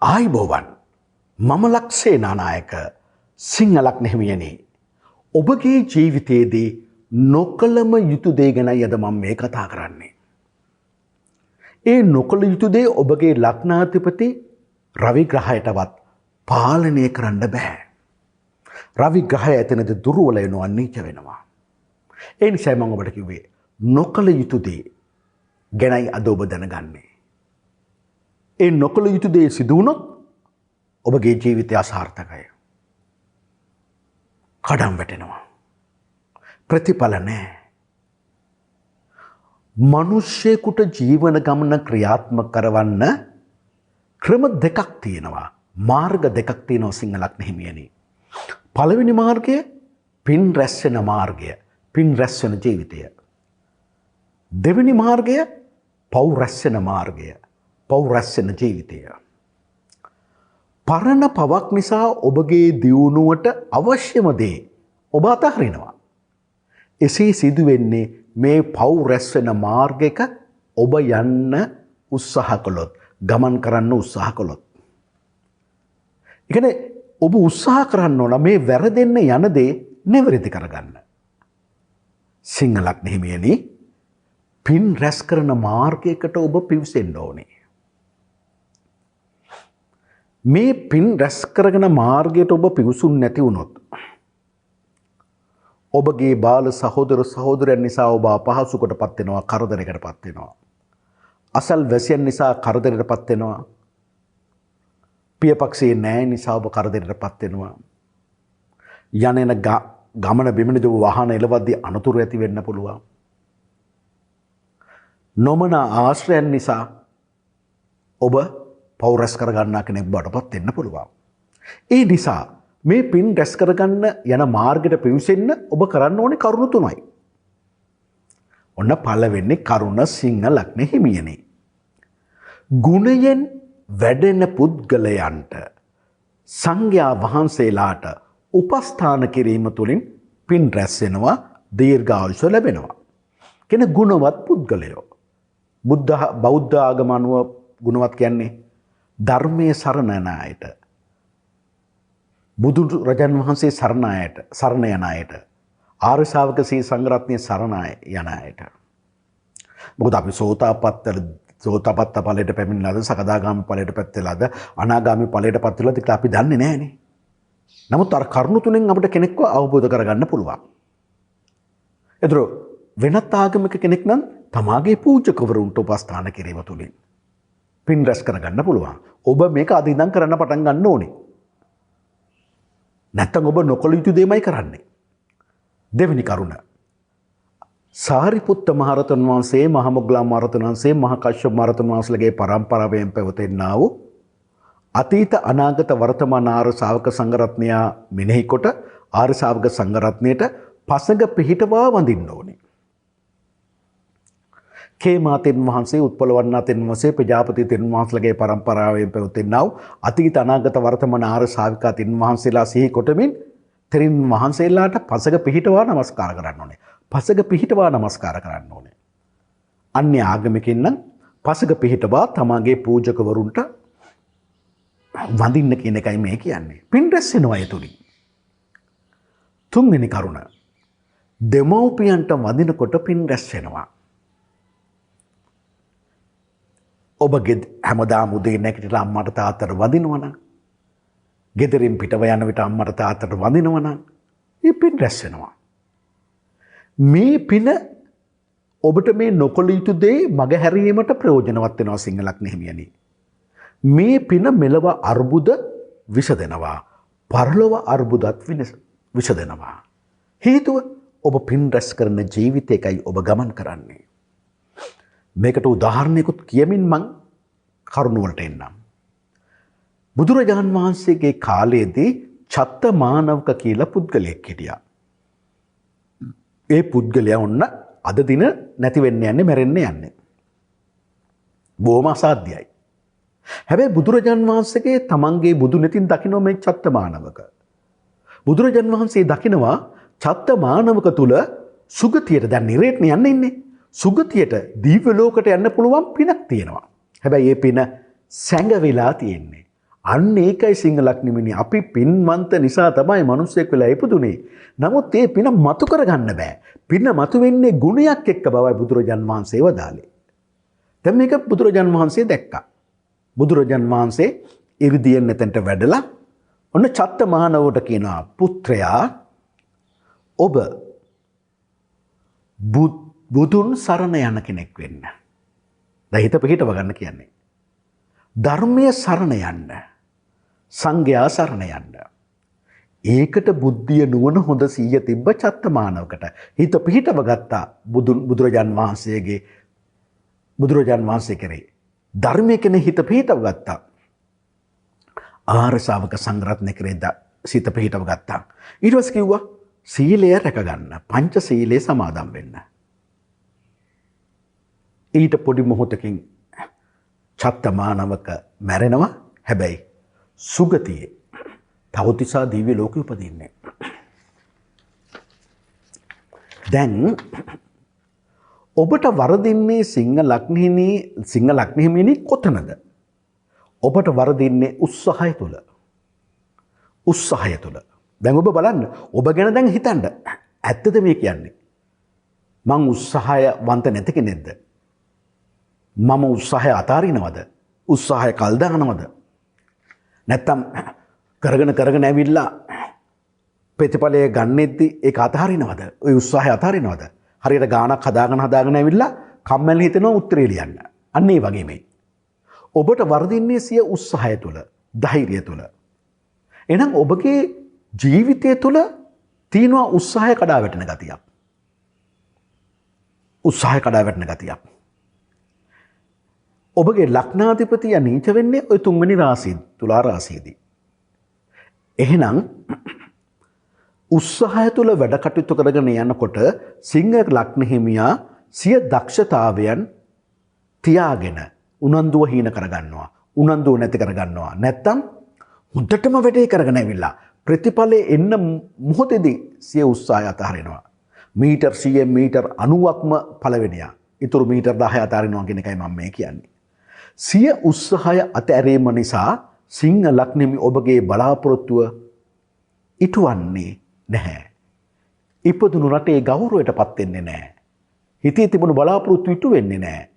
ආයිබෝවන්, මම ලක්සේනානායක සිංහලක් නෙහිමියනි. ඔබගේ ජීවිතයේදී නොකළම යුතු දේ ගැනයි අද මම මේ කතා කරන්නේ. ඒ නොකළ යුතු දේ ඔබගේ ලග්නාධිපති රවි ග්‍රහයටවත් පාලනය කරන්න බෑ. රවි ග්‍රහය එතනදී දුර්වල වෙනවා, නීච වෙනවා. ඒ නිසායි මම ඔබට කිව්වේ නොකළ යුතු දේ ගැනයි අද ඔබ දැනගන්නේ. ඒ නොකළ යුතු දේ සිදු වුණොත් ඔබගේ ජීවිතය අසාර්ථකයි. කඩම් වැටෙනවා. ප්‍රතිඵල නෑ. මිනිස්සෙකුට ජීවන ගමන ක්‍රියාත්මක කරවන්න ක්‍රම දෙකක් තියෙනවා. මාර්ග දෙකක් තියෙනවා සිංහලක් නෙහිමියනි. පළවෙනි මාර්ගය පින් රැස් වෙන මාර්ගය, පින් රැස් වෙන ජීවිතය. දෙවෙනි මාර්ගය පව් රැස් වෙන මාර්ගය, පව් රැස් වෙන ජීවිතය. පරණ පවක් නිසා ඔබගේ දියුණුවට අවශ්‍යම දේ ඔබ අතහරිනවා. එසේ සිදුවෙන්නේ මේ පව් රැස් වෙන මාර්ගයක ඔබ යන්න උත්සාහ කළොත්, ගමන් කරන්න උත්සාහ කළොත්. ඒ කියන්නේ ඔබ උත්සාහ කරන්න ඕන මේ වැරදෙන්න යන දේ නිවැරදි කරගන්න. සිංහලක් නෙහිමියනි, පින් රැස් කරන මාර්ගයකට ඔබ පිවිසෙන්න ඕනේ. මේ පින් රැස් කරගෙන මාර්ගයට ඔබ පිවිසුන් නැති වුණොත් ඔබගේ බාල සහෝදර සහෝදරයන් නිසා ඔබ අපහසුකට පත් වෙනවා, කරදරයකට පත් වෙනවා. අසල් වැසියන් නිසා කරදරයට පත් වෙනවා. පියපක්ෂයේ නෑ නිසා ඔබ කරදරයට පත් වෙනවා. යන එන ගමන බිමනදී ඔබ වාහන එලවද්දී අනතුරු ඇති වෙන්න පුළුවන්. නොමන ආශ්‍රයන් නිසා ඔබ පව් රැස් කරගන්නා කෙනෙක් බවට පත් වෙන්න පුළුවන්. ඒ නිසා මේ පින් රැස් කරගන්න යන මාර්ගයට පිවිසෙන්න ඔබ කරන්න ඕනේ කරුණු තුනයි. ඔන්න පළවෙනි කරුණ සිංහ ලග්න හිමියනි. ගුණයෙන් වැඩෙන පුද්ගලයන්ට සංඝයා වහන්සේලාට උපස්ථාන කිරීම තුළින් පින් රැස් වෙනවා, දීර්ඝායුෂ ලැබෙනවා. කියන ගුණවත් පුද්ගලයෝ. බෞද්ධ ආගම අනුව ගුණවත් කියන්නේ ධර්මයේ සරණ යන අයට, බුදු රජන් වහන්සේ සරණ අයට, සරණ යන අයට, ආර්ය ශාවක ශ්‍රී සංඝරත්නයේ සරණ යන අයට. මොකද අපි සෝතාපට්ට ඵලයට පැමිණලාද, සකදාගාමි ඵලයට පත් වෙලාද, අනාගාමි ඵලයට පත් වෙලාද කියලා අපි දන්නේ නෑනේ. නමුත් අර කරුණු තුනෙන් අපිට කෙනෙක්ව අවබෝධ කරගන්න පුළුවන්. ඒතර වෙනත් ආගමික කෙනෙක් නම් තමාගේ පූජකවරුන්ට උපස්ථාන කිරීම තුළින් පින් රැස් කරගන්න පුළුවන්. ඔබ මේක අද ඉඳන් කරන්න පටන් ගන්න ඕනේ. නැත්තම් ඔබ නොකළ යුතු දෙයමයි කරන්නේ. දෙවෙනි කරුණ, සාරිපුත්ත මහරහතන් වහන්සේ, මහා මොග්ගලන් මහරහතන් වහන්සේ, මහා කශ්‍යප මහරහතන් වහන්සේලාගේ පරම්පරාවෙන් පැවතෙන්නා වූ අතීත අනාගත වර්තමාන ආර්ය ශාවක සංඝරත්නයා මෙනෙහි කොට ආර්ය ශාවක සංඝරත්නයට පසඟ පිහිටවා වඳින්න ඕනේ. කේමාතෙන් වහන්සේ, උත්පලවන්නාතෙන් වහන්සේ, ප්‍රජාපති තෙන් වහන්සේලාගේ පරම්පරාවෙන් පැවතෙන්නා වූ අතීත අනාගත වර්තමාන ආර්ය ශාවිකා තෙන් වහන්සේලා සිහි කොටමින් තෙරින් වහන්සේලාට පසඟ පිහිටවා නමස්කාර කරන්න ඕනේ. පසඟ පිහිටවා නමස්කාර කරන්න ඕනේ. අන්‍ය ආගමිකින් නම් පසඟ පිහිටවා තමාගේ පූජකවරුන්ට වඳින්න කියන එකයි මේ කියන්නේ. පින් රැස් වෙනවා ඒ තුලින්. තුන්වෙනි කරුණ, දෙමව්පියන්ට වඳිනකොට පින් රැස් වෙනවා. ඔබ හැමදාම උදේ නැගිටලා අම්මට තාත්තට වඳිනවා නම්, ගෙදරින් පිටව යන විට අම්මට තාත්තට වඳිනවා නම්, ඒ පින් රැස් වෙනවා. මේ පින ඔබට මේ නොකළ යුතු දේ මගහැරීමට ප්‍රයෝජනවත් වෙනවා සිංහලක් නෙහිමියනි. මේ පින මෙලව අර්බුද විසඳනවා, පරලොව අර්බුදත් විසඳනවා. හේතුව ඔබ පින් රැස් කරන ජීවිතයකයි ඔබ ගමන් කරන්නේ. මේකට උදාහරණයකුත් කියමින් මං කරුණ වලට එන්නම්. බුදුරජාන් වහන්සේගේ කාලයේදී චත්ත මානවක කියලා පුද්ගලයෙක් හිටියා. ඒ පුද්ගලයා ඔන්න අද දින නැති වෙන්න යන්නේ, මැරෙන්න යන්නේ. බොහොම අසාධ්‍යයි. හැබැයි බුදුරජාන් වහන්සේගේ තමන්ගේ බුදු නෙතින් දකිනවා මේ චත්ත මානවක. බුදුරජාන් වහන්සේ දකිනවා චත්ත මානවක තුල සුගතියට, දැන් නිරේට්න යන්න ඉන්නේ, සුගතියට දිව්‍ය ලෝකයට යන්න පුළුවන් පිනක් තියෙනවා. හැබැයි ඒ පින සැඟවිලා තියෙන්නේ. අන්න ඒකයි සිංහ ලග්නෙමිනි, අපි පින්වන්ත නිසා තමයි මිනිස්සෙක් වෙලා ඉපදුනේ. නමුත් ඒ පින මතු කරගන්න බෑ. පින මතු වෙන්නේ ගුණයක් එක්ක බවයි බුදුරජාන් වහන්සේ වදාළේ. දැන් මේක බුදුරජාන් වහන්සේ දැක්කා. බුදුරජාන් වහන්සේ ඉරිදියෙන් එතනට වැඩලා ඔන්න චත්ත මහනවට කියනවා, පුත්‍රයා ඔබ බුදුන් සරණ යන කෙනෙක් වෙන්න. දැන් හිත පිහිටව ගන්න කියන්නේ. ධර්මය සරණ යන්න. සංඝයා සරණ යන්න. ඒකට බුද්ධිය නුවණ හොඳ සීය තිබ්බ චත්ත මානවකට හිත පිහිටව ගත්තා බුදුරජාන් වහන්සේගේ බුදුරජාන් වහන්සේ කෙරෙහි. ධර්මය කෙනෙහි හිත පිහිටව ගත්තා. ආර්ය ශාවක සංඝරත්නය කෙරෙහි සිත පිහිටව ගත්තා. ඊට පස්සේ කිව්වා සීලය රැකගන්න, පංච සීලය සමාදන් වෙන්න. ඊට පොඩි මොහොතකින් චත්ත මානවක මැරෙනවා. හැබැයි සුගතියේ තවතිසා දිව්‍ය ලෝකෙ උපදින්නේ. දැන් ඔබට වරදින්නේ සිංහ ලග්නෙහිමිනි කොතනද? ඔබට වරදින්නේ උත්සාහය තුල. උත්සාහය තුල. දැන් ඔබ බලන්න, ඔබ ගැන දැන් හිතන්න. ඇත්තද මේ කියන්නේ? මං උත්සාහයවන්ත නැති කෙනෙක්ද? මම උත්සාහය අතාරිනවද? උත්සාහය කල් දානවද? නැත්තම් කරගෙන කරගෙන ඇවිල්ලා ප්‍රතිඵලය ගන්නෙද්දි ඒක අතහරිනවද? ඔය උත්සාහය අතහරිනවද? හරියට ගානක් හදාගෙන හදාගෙන ඇවිල්ලා කම්මැලි හිතෙනවා උත්තරේ ලියන්න. අන්න ඒ වගේ මේ. ඔබට වර්ධින්නේ සිය උත්සාහය තුළ, ධෛර්යය තුළ. එහෙනම් ඔබගේ ජීවිතය තුළ තියෙනවා උත්සාහය කඩා වැටෙන ගතියක්. උත්සාහය කඩා වැටෙන ගතියක්. ඔබගේ ලග්නාධිපතියා නීච වෙන්නේ ඔය තුන්වෙනි රාශිය, තුලා රාශියේදී. එහෙනම් උත්සාහය තුළ වැඩ කටයුතු කරගෙන යනකොට සිංහ ලග්න හිමියා සිය දක්ෂතාවයන් තියාගෙන උනන්දුව හීන කරගන්නවා, උනන්දුව නැති කරගන්නවා. නැත්තම් හොඳටම වැඩේ කරගෙන ඇවිල්ලා ප්‍රතිඵලය එන්න මොහොතේදී සිය උත්සාහය අතහරිනවා. Metre 100 metre 90ක්ම පළවෙනියා. ඉතුරු මීටර් 10 අතහරිනවා කියන එකයි මම මේ කියන්නේ. සිය උත්සාහය අතහැරීම නිසා සිංහ ලග්නෙමි ඔබගේ බලාපොරොත්තුව ඉටුවන්නේ නැහැ. ඉපදුණු රටේ ගෞරවයට පත් වෙන්නේ නැහැ. හිතේ තිබුණු බලාපොරොත්තු ඉටු වෙන්නේ නැහැ.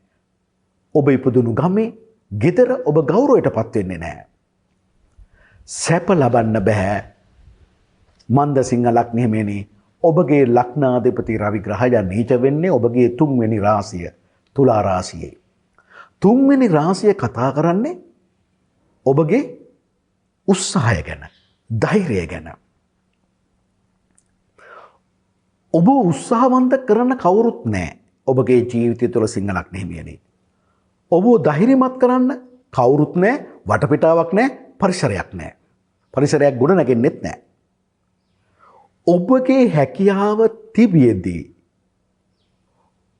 ඔබ ඉපදුණු ගමේ ගෙදර ඔබ ගෞරවයට පත් වෙන්නේ නැහැ. සැප ලබන්න බෑ. මන්ද සිංහ ලග්න හිමියනි, ඔබගේ ලග්නාධිපති රවි ග්‍රහය නීච වෙන්නේ ඔබගේ තුන්වෙනි රාශිය, තුලා රාශියේ. තුන්වෙනි රාශිය කතා කරන්නේ ඔබගේ උත්සාහය ගැන, ධෛර්යය ගැන. ඔබ උත්සාහවන්ත කරන කවුරුත් නෑ ඔබගේ ජීවිතය තුළ සිංහ ලග්න හිමියනි. ඔබ ධෛර්යමත් කරන්න කවුරුත් නෑ, වටපිටාවක් නෑ, පරිසරයක් නෑ. පරිසරයක් ගොඩ නැගෙන්නෙත් නෑ. ඔබගේ හැකියාව තිබියදී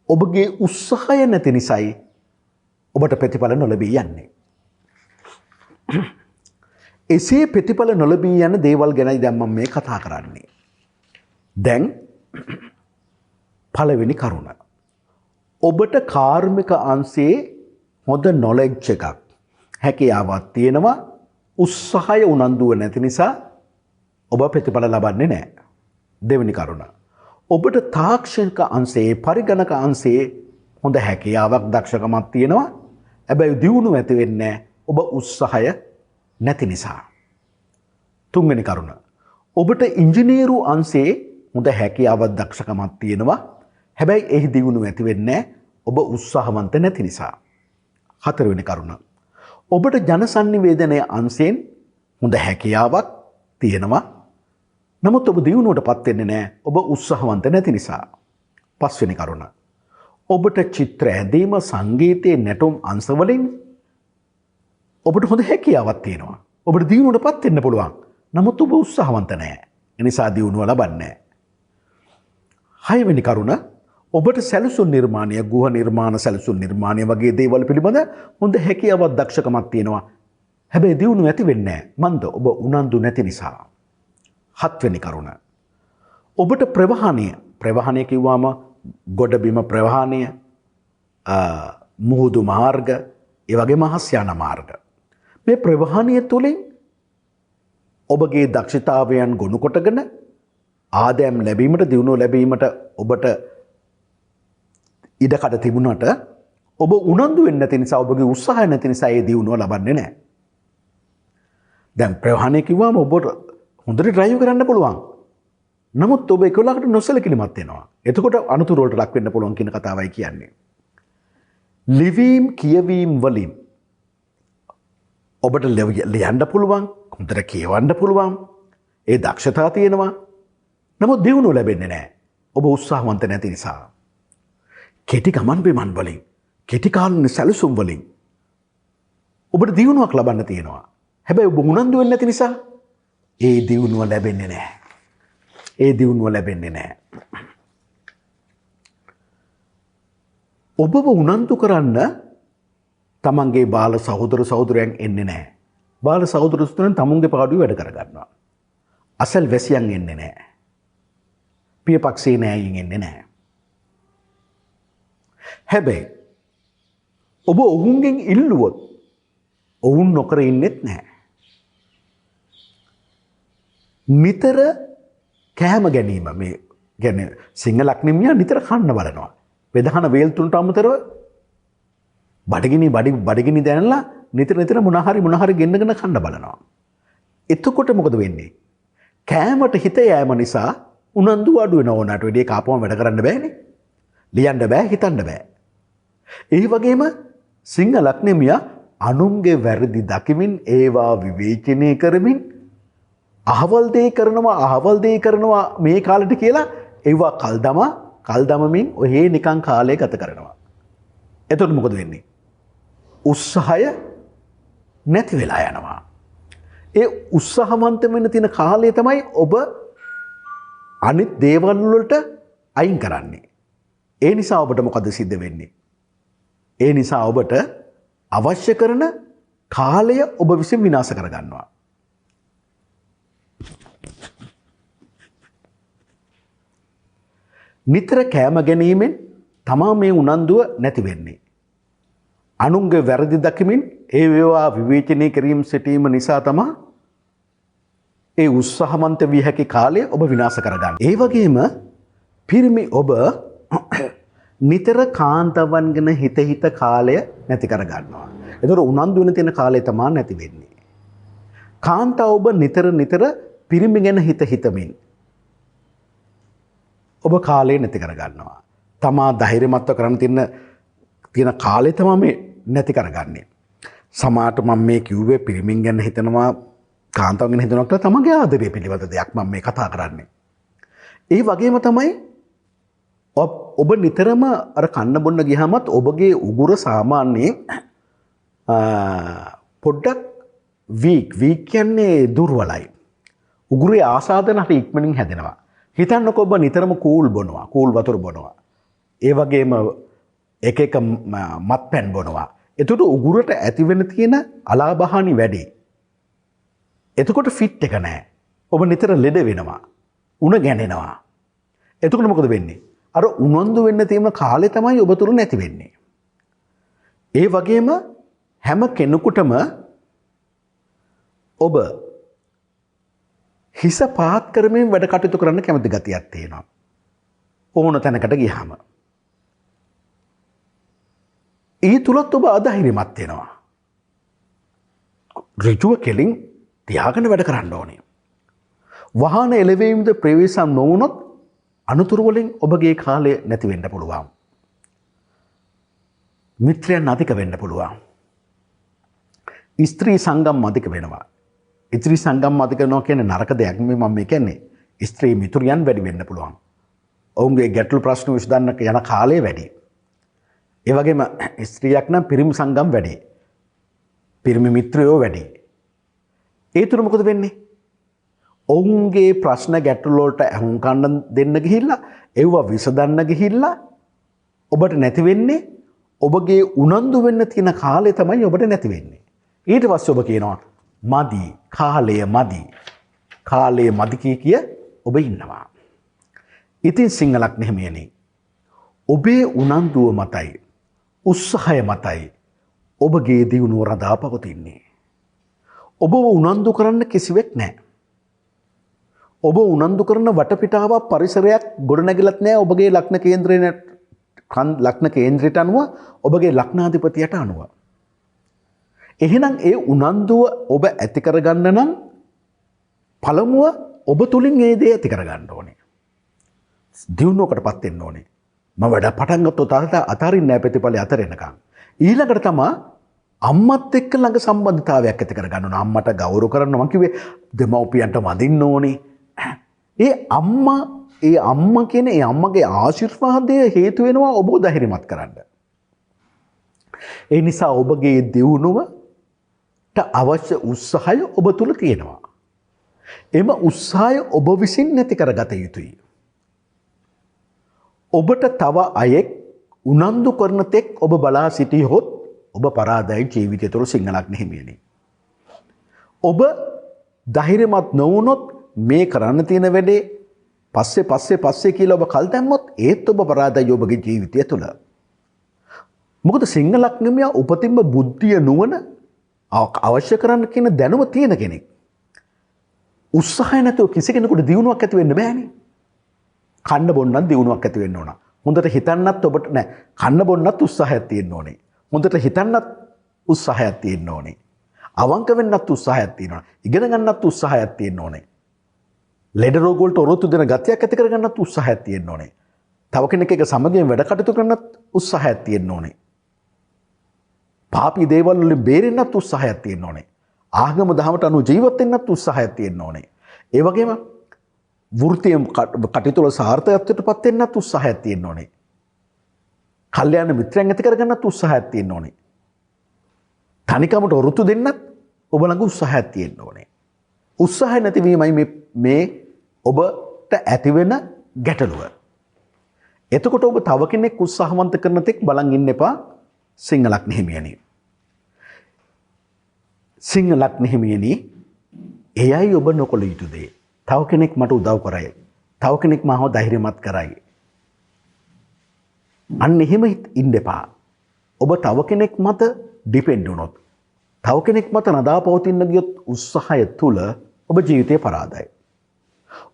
ඔබගේ උත්සාහය නැති නිසායි ඔබට ප්‍රතිඵල නොලැබී යන්නේ. එසේ ප්‍රතිඵල නොලැබී යන දේවල් ගැනයි දැන් මම මේ කතා කරන්නේ. දැන් පළවෙනි කරුණ. ඔබට කාර්මික අංශයේ හොඳ නොලෙජ් එකක්, හැකියාවක් තියෙනවා. උත්සාහය උනන්දුව නැති නිසා ඔබ ප්‍රතිඵල ලබන්නේ නැහැ. දෙවෙනි කරුණ. ඔබට තාක්ෂණික අංශයේ, පරිගණක අංශයේ හොඳ හැකියාවක්, දක්ෂකමක් තියෙනවා. හැබැයි දියුණුව ඇති වෙන්නේ ඔබ උත්සාහය නැති නිසා. තුන්වෙනි කරුණ. ඔබට ඉංජිනේරු අංශයේ හොඳ හැකියාවක්, දක්ෂකමක් තියෙනවා. හැබැයි එහි දියුණුව ඇති වෙන්නේ ඔබ උත්සාහවන්ත නැති නිසා. හතරවෙනි කරුණ. ඔබට ජන සන්නිවේදනය අංශයෙන් හොඳ හැකියාවක් තියෙනවා. නමුත් ඔබ දියුණුවට පත් වෙන්නේ නැහැ ඔබ උත්සාහවන්ත නැති නිසා. පස්වෙනි කරුණ. ඔබට චිත්‍ර ඇඳීම, සංගීතයේ, නැටුම් අංශවලින් ඔබට හොඳ හැකියාවක් තියෙනවා. ඔබට දියුණුවට පත් වෙන්න පුළුවන්. නමුත් ඔබ උත්සාහවන්ත නැහැ. ඒ නිසා දියුණුව ලබන්නේ නැහැ. හයවෙනි කරුණ. ඔබට සැලසුම් නිර්මාණය, ගෘහ නිර්මාණ, සැලසුම් නිර්මාණය වගේ දේවල් පිළිබඳ හොඳ හැකියාවක්, දක්ෂකමක් තියෙනවා. හැබැයි දියුණුව ඇති වෙන්නේ නැහැ. මන්ද ඔබ උනන්දු නැති නිසා. හත්වෙනි කරුණ. ඔබට ප්‍රවාහණය, ප්‍රවාහණය කිව්වම ගොඩබිම ප්‍රවාහණය, මුහුදු මාර්ග, ඒ වගේම අහස් යාන මාර්ග. මේ ප්‍රවාහනය තුළින් ඔබගේ දක්ෂතාවයන් ගොනු කොටගෙන ආදායම් ලැබීමට, දියුණුව ලැබීමට ඔබට ඉඩකඩ තිබුණාට ඔබ උනන්දු වෙන්නේ නැති නිසා, ඔබගේ උත්සාහය නැති නිසා ඒ දියුණුව ලබන්නේ නැහැ. දැන් ප්‍රවාහනය කිව්වම ඔබට හොඳට ඩ්‍රයිව් කරන්න පුළුවන්. නමුත් ඔබ එක වෙලාවකට නොසැලකිලිමත් වෙනවා. එතකොට අනතුරු වලට ලක් වෙන්න පුළුවන් කියන කතාවයි කියන්නේ. ලිවීම් කියවීම් වලින් ඔබට ලියන්න පුළුවන්, හොඳට කියවන්න පුළුවන්, ඒ දක්ෂතා තියෙනවා. නමුත් දියුණුව ලැබෙන්නේ නැහැ. ඔබ උත්සාහවන්ත නැති නිසා. කෙටි ගමන් බිමන් වලින්, කෙටි කාලීන සැලසුම් වලින් ඔබට දියුණුවක් ලබන්න තියෙනවා. හැබැයි ඔබ උනන්දු වෙන්නේ නැති නිසා ඒ දියුණුව ලැබෙන්නේ නැහැ. ඒ දියුණුව ලැබෙන්නේ නැහැ. ඔබව උනන්දු කරන්න තමන්ගේ බාල සහෝදර සහෝදරයන් එන්නේ නැහැ. බාල සහෝදර සහෝදරයන් තමුන්ගේ පාඩුවේ වැඩ කරගන්නවා. අසල් වැසියන් එන්නේ නැහැ. පියපක්ෂේ නෑයින් එන්නේ නැහැ. හැබැයි ඔබ ඔවුන්ගෙන් ඉල්ලුවොත් ඔවුන් නොකර ඉන්නෙත් නැහැ. නිතර කෑම ගැනීම, මේ කියන්නේ සිංහ ලග්නෙමියා නිතර කන්න බලනවා. වෙදහන වේල් තුනට අමතරව බඩගිනි දැනලා නිතර නිතර මොන හරි ගෙන්නගෙන කන්න බලනවා. එතකොට මොකද වෙන්නේ? කෑමට හිත යෑම නිසා උනන්දු අඩු වෙනවා. ඕනට වැඩිය කාපුවම වැඩ කරන්න බෑනේ. ලියන්න බෑ, හිතන්න බෑ. ඒ වගේම සිංහ ලග්නෙමියා අනුන්ගේ වැරදි දකිමින් ඒවා විවේචනය කරමින් අහවල් දේ කරනවා මේ කාලෙට කියලා ඒවා කල් දමමින් ඔහේ නිකන් කාලය ගත කරනවා. එතකොට මොකද වෙන්නේ? උත්සාහය නැති වෙලා යනවා. ඒ උත්සාහවන්ත වෙන්න තියෙන කාලය තමයි ඔබ අනිත් දේවල් වලට අයින් කරන්නේ. ඒ නිසා ඔබට මොකද සිද්ධ වෙන්නේ? ඒ නිසා ඔබට අවශ්‍ය කරන කාලය ඔබ විසින් විනාශ කරගන්නවා. නිතර කෑම ගැනීමෙන් තමා මේ උනන්දුව නැති වෙන්නේ. අනුන්ගේ වැරදි දකිමින් ඒ වේවා විවේචනය කිරීම සිටීම නිසා තමා ඒ උත්සාහවන්ත විය හැකි කාලය ඔබ විනාශ කරගන්න. ඒ වගේම පිරිමි ඔබ නිතර කාන්තාවන් ගැන හිත හිත කාලය නැති කරගන්නවා. ඒතර උනන්දු වෙන තියෙන කාලය තමා නැති වෙන්නේ. කාන්තාව ඔබ නිතර නිතර පිරිමි ගැන හිත හිතමින් ඔබ කාලය නැති කරගන්නවා. තමා ධෛර්යමත්ව කරන්න තියෙන කාලය තමා මේ නැති කරගන්නේ. සමහරට මම මේ කිව්වේ පිරිමින් ගැන හිතනවා, කාන්තාවන් ගැන හිතනවා කියලා තමන්ගේ ආදරය පිළිබඳ දෙයක් මම මේ කතා කරන්නේ. ඒ වගේම තමයි ඔබ නිතරම අර කන්න බොන්න ගියාමත් ඔබගේ උගුර සාමාන්‍යයෙන් පොඩ්ඩක් වීක් කියන්නේ දුර්වලයි. උගුරේ ආසාදන හරි ඉක්මනින් හැදෙනවා. හිතන්නකෝ ඔබ නිතරම කූල් බොනවා, කූල් වතුර බොනවා. ඒ වගේම එක එක මත්පැන් බොනවා. එතකොට උගුරට ඇති වෙන තියෙන අලාභහානි වැඩි. එතකොට ෆිට් එක නෑ. ඔබ නිතර ලෙඩ වෙනවා. උණ ගැනෙනවා. එතකොට මොකද වෙන්නේ? අර උනන්දු වෙන්න තියෙන කාලේ තමයි ඔබ තුල නැති වෙන්නේ. ඒ වගේම හැම කෙනෙකුටම ඔබ හිස පාත් කරමින් වැඩ කටයුතු කරන්න කැමති ගතියක් තියෙනවා. ඕන තැනකට ගියාම. ඒ තුලත් ඔබ අධෛර්යමත් වෙනවා. ඍජුව කෙලින් තියාගෙන වැඩ කරන්න ඕනේ. වාහන එළවීමද ප්‍රවේශම් නොවුනොත් අනතුරු වලින් ඔබගේ කාලය නැති වෙන්න පුළුවන්. මිත්‍රයන් අධික වෙන්න පුළුවන්. ස්ත්‍රී සංගම් අධික වෙනවා. ස්ත්‍රී සංගම් අධික වෙනවා කියන්නේ නරක දෙයක් නෙමෙයි මම මේ කියන්නේ. ස්ත්‍රී මිතුරියන් වැඩි වෙන්න පුළුවන්. ඔවුන්ගේ ගැටලු ප්‍රශ්න විසඳන්න යන කාලය වැඩි. ඒ වගේම ස්ත්‍රියක් නම් පිරිමි සංගම් වැඩි. පිරිමි මිත්‍රයෝ වැඩි. ඒ තුන මොකද වෙන්නේ? ඔවුන්ගේ ප්‍රශ්න ගැටලු වලට ඇහුම්කන් දෙන්න ගිහිල්ලා, ඒවා විසඳන්න ගිහිල්ලා ඔබට නැති වෙන්නේ ඔබගේ උනන්දු වෙන්න තියෙන කාලය තමයි ඔබට නැති වෙන්නේ. ඊට පස්සේ ඔබ කියනවා මදි, කාලය මදි. කාලය මදි කිය කිය ඔබ ඉන්නවා. ඉතින් සිංහලක් නෙමෙයිනේ. ඔබේ උනන්දුව මතයි, උත්සාහය මතයි ඔබගේ දියුණුව රඳා පවතින්නේ. ඔබව උනන්දු කරන්න කිසිවෙක් නැහැ. ඔබ උනන්දු කරන වටපිටාවක් පරිසරයක් ගොඩනැගිලත් නැහැ ඔබගේ ලග්න කේන්ද්‍රයට, ලග්න කේන්ද්‍රයට අනුව, ඔබගේ ලග්නාධිපතියට අනුව. එහෙනම් ඒ උනන්දුව ඔබ ඇති කරගන්න නම් පළමුව ඔබ තුලින් ඒ දේ ඇති කරගන්න ඕනේ. දියුණුවකටපත් වෙන්න ඕනේ. මම වැඩ පටන් ගත්තොත් අතාරින්නේ නැහැ ප්‍රතිඵලය අතර එනකන්. ඊළඟට තමා අම්මත් එක්ක ළඟ සම්බන්ධතාවයක් ඇති කරගන්න ඕන. අම්මට ගෞරව කරන්න මං කිව්වේ දෙමව්පියන්ට වඳින්න ඕනේ. ඒ අම්මා කියන ඒ අම්මගේ ආශිර්වාදය හේතු වෙනවා ඔබව ධෛර්යමත් කරන්න. ඒ නිසා ඔබගේ දියුණුවට අවශ්‍ය උත්සාහය ඔබ තුල තියෙනවා. එම උත්සාහය ඔබ විසින් නැති කරගත යුතුයි. ඔබට තව අයෙක් උනන්දු කරන තෙක් ඔබ බලා සිටියහොත් ඔබ පරාදයි ජීවිතය තුළ සිංහ ලග්න හිමියනි. ඔබ ධෛර්යමත් නොවුනොත් මේ කරන්න තියෙන වැඩේ පස්සේ පස්සේ පස්සේ කියලා ඔබ කල් දැම්මොත් ඒත් ඔබ පරාදයි ඔබගේ ජීවිතය තුළ. මොකද සිංහ ලග්න හිමියා උපතින්ම බුද්ධිය නුවණ අවශ්‍ය කරන්න කියන දැනුම තියෙන කෙනෙක්. උත්සාහය නැතුව කිසි කෙනෙකුට දියුණුවක් ඇති වෙන්න බෑනේ. කන්න බොන්නත් දියුණුවක් ඇති වෙන්න ඕන. හොඳට හිතන්නත් ඔබට නෑ, කන්න බොන්නත් උත්සාහයක් තියෙන්න ඕනේ. හොඳට හිතන්නත් උත්සාහයක් තියෙන්න ඕනේ. අවංක වෙන්නත් උත්සාහයක් තියෙන්න ඕනේ. ඉගෙන ගන්නත් උත්සාහයක් තියෙන්න ඕනේ. ලෙඩ රෝග වලට ඔරොත්තු දෙන ගතියක් ඇති කරගන්නත් උත්සාහයක් තියෙන්න ඕනේ. තව කෙනෙක් එක්ක සමගියෙන් වැඩ කටයුතු කරන්නත් උත්සාහයක් තියෙන්න ඕනේ. පාපී දේවල් වලින් බේරෙන්නත් උත්සාහයක් තියෙන්න ඕනේ. ආගම දහමට අනුව ජීවත් වෙන්නත් උත්සාහයක් තියෙන්න ඕනේ. ඒ වගේම වෘත්තීය කටයුතු වල සාර්ථකත්වයට පත් වෙන්නත් උත්සාහයක් තියෙන්න ඕනේ. කල්යාණ මිත්‍රයන් ඇති කරගන්නත් උත්සාහයක් තියෙන්න ඕනේ. තනිකමට ඔරොත්තු දෙන්නත් ඔබ ළඟ උත්සාහයක් තියෙන්න ඕනේ. උත්සාහය නැතිවීමයි මේ ඔබට ඇතිවෙන ගැටලුව. එතකොට ඔබ තව කෙනෙක් උත්සාහවන්ත කරන තෙක් බලන් ඉන්න එපා සිංහ ලග්න හිමියනි. සිංහ ලග්න හිමියනි, එයයි ඔබ නොකළ යුතු දේ. තව කෙනෙක් මට උදව් කරයි. තව කෙනෙක් මාව ධෛර්යමත් කරයි. අන්න එහෙම ඉන්න එපා. ඔබ තව කෙනෙක් මත ඩිපෙන්ඩ් වුණොත්, තව කෙනෙක් මත නදා පවතින්න ගියොත් උත්සාහය තුල ඔබ ජීවිතේ පරාදයි.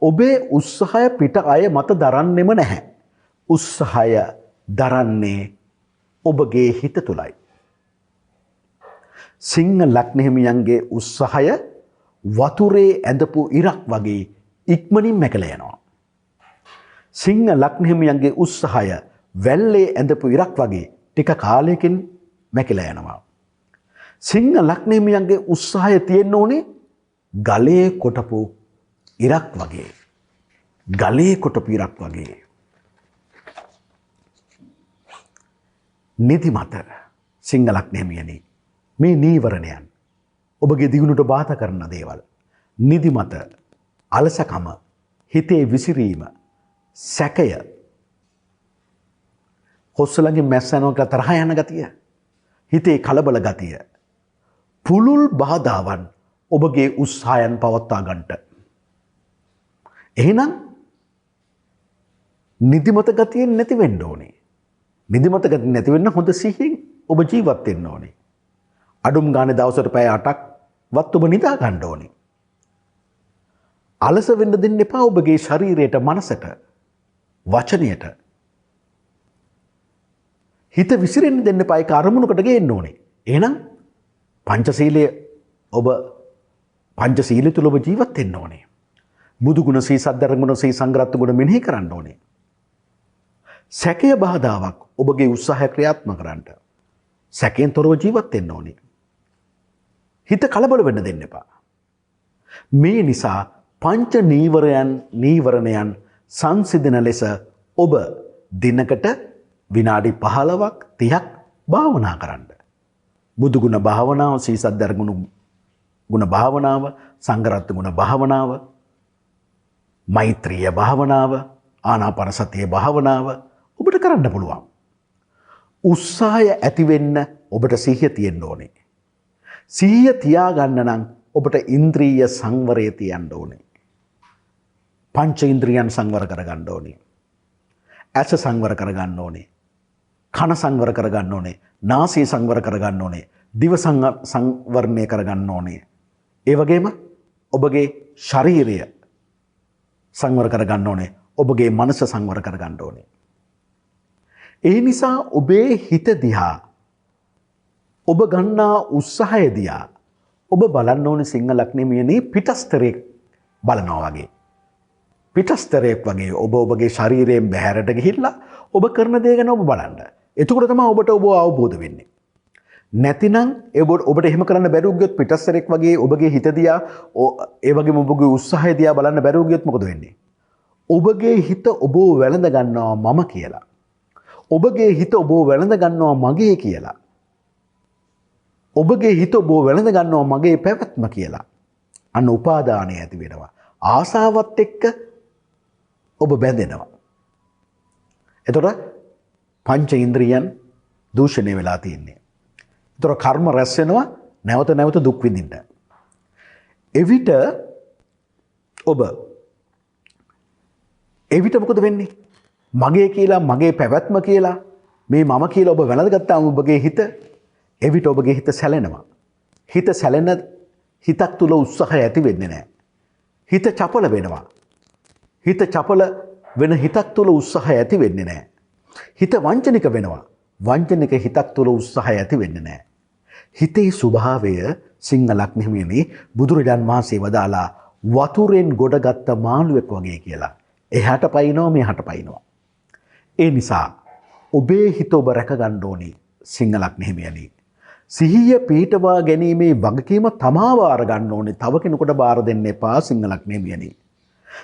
ඔබේ උත්සාහය පිට අය මත දරන්නෙම නැහැ. උත්සාහය දරන්නේ ඔබගේ හිත තුලයි. සිංහ ලග්න හිමියන්ගේ උත්සාහය වතුරේ ඇඳපු ඉරක් වගේ ඉක්මනින් මැකලා යනවා. සිංහ ලග්න හිමියන්ගේ උත්සාහය වැල්ලේ ඇඳපු ඉරක් වගේ ටික කාලයකින් මැකිලා යනවා. සිංහ ලග්න හිමියන්ගේ උත්සාහය තියෙන්න ඕනේ ගලේ කොටපු ඉරක් වගේ. ගලේ කොටපු ඉරක් වගේ. නිදිමත සිංහ ලග්න හිමියනි, මේ නීවරණයන් ඔබගේ දියුණුවට බාධා කරන දේවල්. නිදිමත, අලසකම, හිතේ විසිරීම, සැකය, හොස්ස ළඟින් මැස්ස යනවා කියලා තරහ යන ගතිය, හිතේ කලබල ගතිය, පුළුල් බාධාවන් ඔබගේ උත්සාහයන් පවත්වා ගන්නට. එහෙනම් නිදිමත ගතියෙන් නැති වෙන්න ඕනේ. නිදිමත ගතිය නැති වෙන්න හොඳ සිහියෙන් ඔබ ජීවත් වෙන්න ඕනේ. අඩුම ගානේ දවසට පැය 8ක් වත් ඔබ නිදා ගන්න ඕනේ. අලස වෙන්න දෙන්න එපා ඔබගේ ශරීරයට, මනසට, වචනයට. හිත විසිරෙන්න දෙන්න එපා. ඒක අරමුණකට ගේන්න ඕනේ. එහෙනම් පංචශීලය ඔබ පංචශීලය තුල ඔබ ජීවත් වෙන්න ඕනේ. බුදු ගුණ, සී සද්ධර්ම ගුණ, සී සංඝරත්න ගුණ මෙනෙහි කරන්න ඕනේ. සැකය බාධාවක් ඔබගේ උත්සාහය ක්‍රියාත්මක කරන්න. සැකයෙන් තොරව ජීවත් වෙන්න ඕනේ. හිත කලබල වෙන්න දෙන්න එපා. මේ නිසා පංච නීවරණයන් සංසිඳන ලෙස ඔබ දිනකට විනාඩි 15ක් 30ක් භාවනා කරන්න. බුදු ගුණ භාවනාව, සී සද්ධර්ම ගුණ භාවනාව, සංඝරත්න ගුණ භාවනාව, මෛත්‍රිය භාවනාව, ආනාපාන සතිය භාවනාව ඔබට කරන්න පුළුවන්. උත්සාහය ඇති වෙන්න ඔබට සිහිය තියෙන්න ඕනේ. සිහිය තියාගන්න නම් ඔබට ඉන්ද්‍රිය සංවරය තියන්න ඕනේ. පංච ඉන්ද්‍රියන් සංවර කරගන්න ඕනේ. ඇස සංවර කරගන්න ඕනේ. කන සංවර කරගන්න ඕනේ. නාසය සංවර කරගන්න ඕනේ. දිව සංවරණය කරගන්න ඕනේ. ඒ වගේම ඔබගේ ශරීරය සංවර කරගන්න ඕනේ. ඔබගේ මනස සංවර කරගන්න ඕනේ. ඒ නිසා ඔබේ හිත දිහා ඔබ ගන්නා උත්සාහය දිහා ඔබ බලන්න ඕනේ සිංහ ලග්නෙමියනි පිටස්තරයක් බලනවා වගේ. පිටස්තරයක් වගේ ඔබ ඔබගේ ශරීරයෙන් බැහැරට ගිහිල්ලා ඔබ කරන දේ ගැන ඔබ බලන්න. එතකොට තමයි ඔබට ඔබ අවබෝධ වෙන්නේ. නැතිනම් ඔබට එහෙම කරන්න බැරුව ගියොත් පිටස්තරෙක් වගේ ඔබගේ හිත දිහා ඒ වගේම ඔබගේ උත්සාහය දිහා බලන්න බැරුව ගියොත් මොකද වෙන්නේ? ඔබගේ හිත ඔබව වැළඳ ගන්නවා මම කියලා. ඔබගේ හිත ඔබව වැළඳ ගන්නවා මගේ කියලා. ඔබගේ හිත ඔබව වැළඳ ගන්නවා මගේ පැවැත්ම කියලා. අන්න උපාදානය ඇති වෙනවා. ආසාවත් එක්ක ඔබ බැඳෙනවා. එතකොට පංච ඉන්ද්‍රියන් දූෂණය වෙලා තියෙන්නේ. එතකොට කර්ම රැස් වෙනවා නැවත නැවත දුක් විඳින්න. එවිට ඔබ එවිට මොකද වෙන්නේ? මගේ කියලා, මගේ පැවැත්ම කියලා, මේ මම කියලා ඔබ වැළඳගත්තාම ඔබගේ හිත, එවිට ඔබගේ හිත සැලෙනවා. හිත සැලෙන හිතක් තුල උත්සාහය ඇති වෙන්නේ නැහැ. හිත චපල වෙනවා. හිත චපල වෙන හිතක් තුල උත්සාහය ඇති වෙන්නේ නැහැ. හිත වංචනික වෙනවා. වංචනික හිතක් තුල උත්සාහය ඇති වෙන්නේ නැහැ. හිතේ ස්වභාවය සිංහ ලග්නෙමියනි බුදුරජාන් වහන්සේ වදාලා වතුරෙන් ගොඩගත්ත මාළුවෙක් වගේ කියලා. එහාට පයින්නවා මෙහාට පයින්නවා. ඒ නිසා ඔබේ හිත ඔබ රැක ගන්න ඕනි සිංහ ලග්නෙමියනි. සිහිය පිහිටවා ගැනීමේ වගකීම තමා බාර ගන්න ඕනේ. තව කෙනෙකුට බාර දෙන්න එපා සිංහ ලග්නෙමියනි.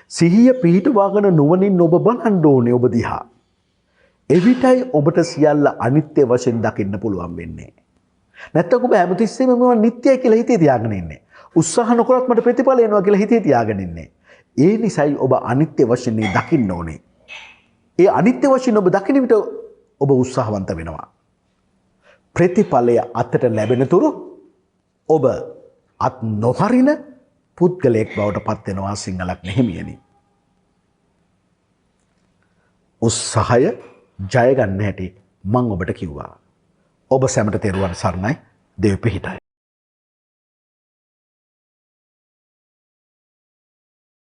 සිහිය පිහිටවාගෙන නුවණින් ඔබ බලන්න ඕනේ ඔබ දිහා. එවිටයි ඔබට සියල්ල අනිත්‍ය වශයෙන් දකින්න පුළුවන් වෙන්නේ. නැත්තම් ඔබ හැමතිස්සෙම මේවා නිට්ටයයි කියලා හිතේ තියාගෙන ඉන්නේ. උත්සාහ නොකරත් මට ප්‍රතිඵල එනවා කියලා හිතේ තියාගෙන ඉන්නේ. ඒ නිසායි ඔබ අනිත්‍ය වශයෙන් දකින්න ඕනේ. ඒ අනිත්‍ය වශයෙන් ඔබ දකින විට ඔබ උත්සාහවන්ත වෙනවා. ප්‍රතිඵලය අතට ලැබෙන තුරු ඔබ අත් නොහරින පුද්ගලයෙක් බවට පත් වෙනවා සිංහ ලග්න හිමියනි. උත්සාහය ජය ගන්න හැටි මං ඔබට කිව්වා. ඔබ සැමට තෙරුවන් සරණයි. දෙව් පිහිටයි.